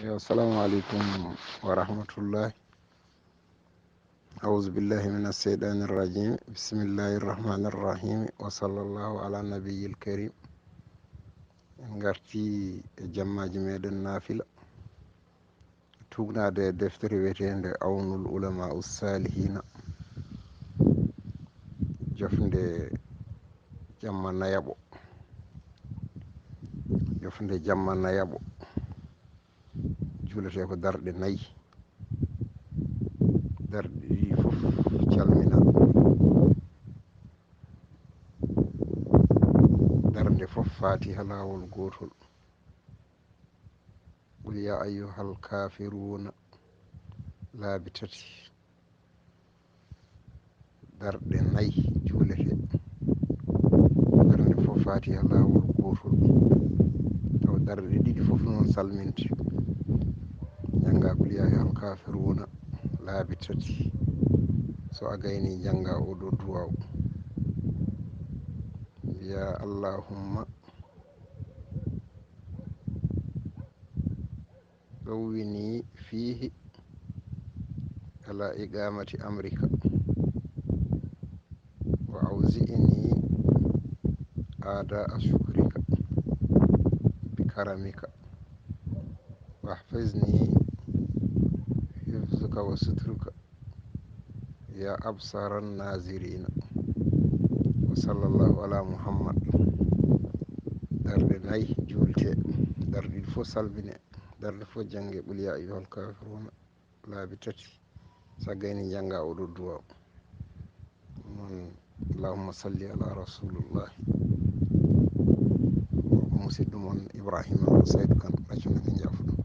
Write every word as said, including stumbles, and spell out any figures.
Yo, assalamu aleykum wa rahmatullahi. Auzu billahi min alseytani arrajim. Bismillahi arrahmani arrahim. Wa sallallahu ala nabiyil karim. En garti e jammaji meɗen nafila. Tugnade e deftere wiyetende Awnul Ulama Ussalihina. Jofnde jamma nayaɓo. Jofnde jamma nayaɓo. Juulete ko darɗe nayi. Darɗe ɗiɗi fof calmina. Darnde fof Fatiha laawol gootol. Qul ya ayyuhal kafiruna laabi tati. Darɗe nayi juulete. Darnde fof Fatiha laawol gootol. Tawa darɗe ɗiɗi fof noon salminte. Jannga Qul ya ayyuhal kafiruna laabi tati. So a gayni jannga oɗo duwaaw. Mbiya allahumma qawwini fihi ala iqamati amrika wa awzi'ni adaa shukrika bi karamika wahfizni hifzuka wa suturuka ya absaran nazirina. Wa sallallahu ala muhammad. Darɗe nayi juulte. Darɗe ɗiɗi fof salmine. Darɗe fof jannge Qul ya ayyuhal kafiruna laabi tati. So a gayni jannga oɗo duwaaw. Noon, allahumma salli ala rasulillah. Ko musidɗo mon Ibrahima Saydu Kan, ɗaccuno min jaafuɗo.